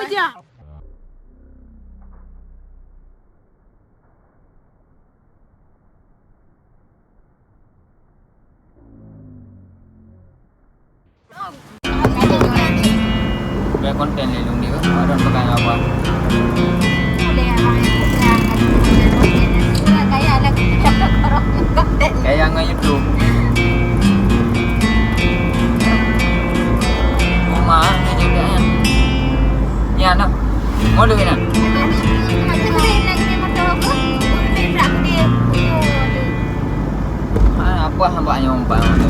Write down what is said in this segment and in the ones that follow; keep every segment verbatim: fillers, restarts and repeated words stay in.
Dah. Bèk konten lé lôn di, adon pakai apa. Kaya ngon YouTube. Uma, ni juga kan. Ni anak. Mau duit nak? Ah, apa hamba nyumpang tu?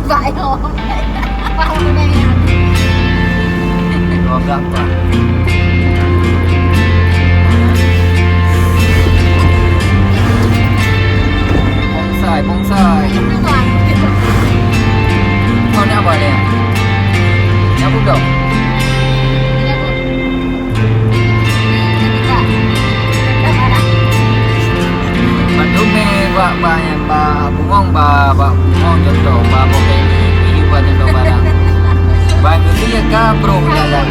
Bak ayom. Dua belas pak. Bonsai, bonsai. Kau ni apa ni? Yang budak? Bandum ni bak, bak, bak bungong, bak, bak bungong contoh, bak bokeh ni, iyu bak contoh barang. Bak tu dia ka bro jalan.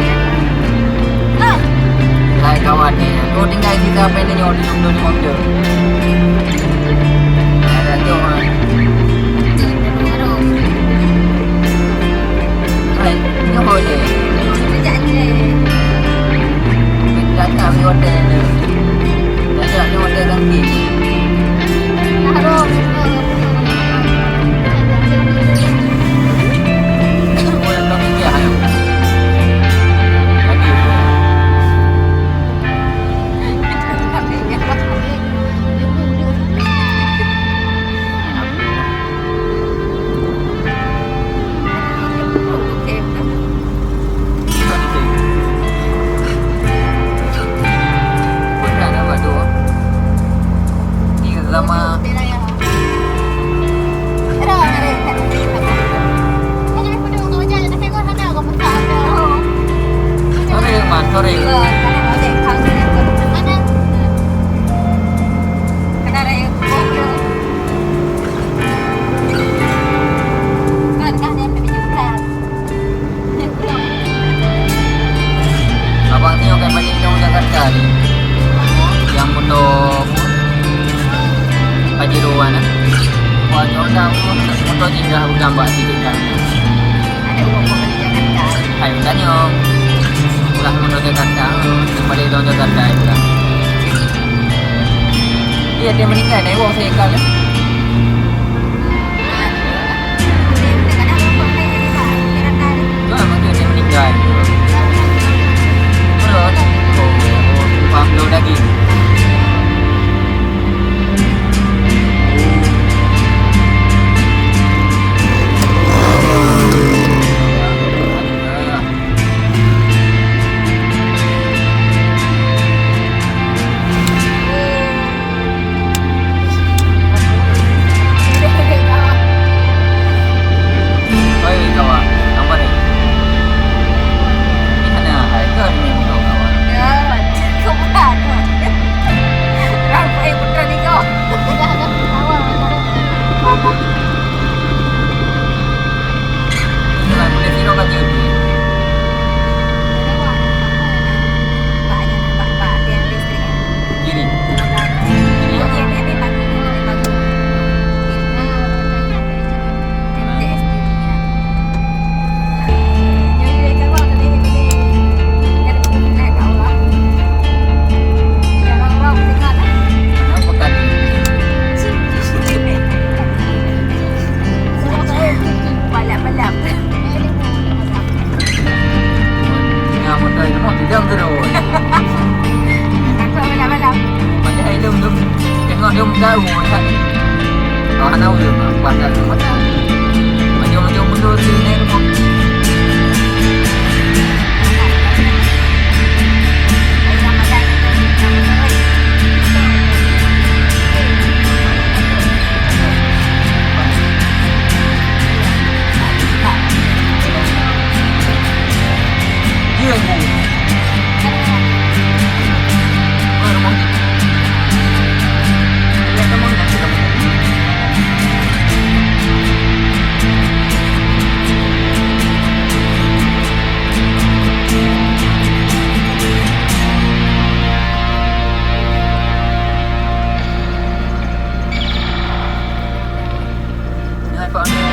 Hai kawan ni, tu tinggal sisa pen ni nyoh di lom tu. Ada tu, ah. Hai, nyoh ni. Datang di hotel ni. Tajak di hotel ganti. Sorry, man, sorry. Abang tengok kan balik ke Jakarta ni. Yang motor Pajero kan, eh. Wah, orang motor ni dah udah buat sikit kan. Ada uang kau balik Jakarta. Hai, tanya. Ulah motor Jakarta, balik dong Jakarta pula. Dia, dia meninggal, naik wong saya kali. Wah, maksud dia meninggal. Terus, oh, oh, simpang belum lagi. Oi, kawan, nampak ni? Ni hana hai ke ni motor kawan? Ya, kau bukan. Rampai putra ni kau. Dah, dah, kawan, kawan. Itulah boleh sidang kat J B. Kiri. Kiri ya. Kenapa tadi? Balap-balap. Tengah motor ni, mau tidak terus. Takut balap-balap. Padahal dia belum, tengok dia belum tahu, kan? Kawan tahu dia, pas dah tu macam. Macam-macam mundur sini, tu. Kok ni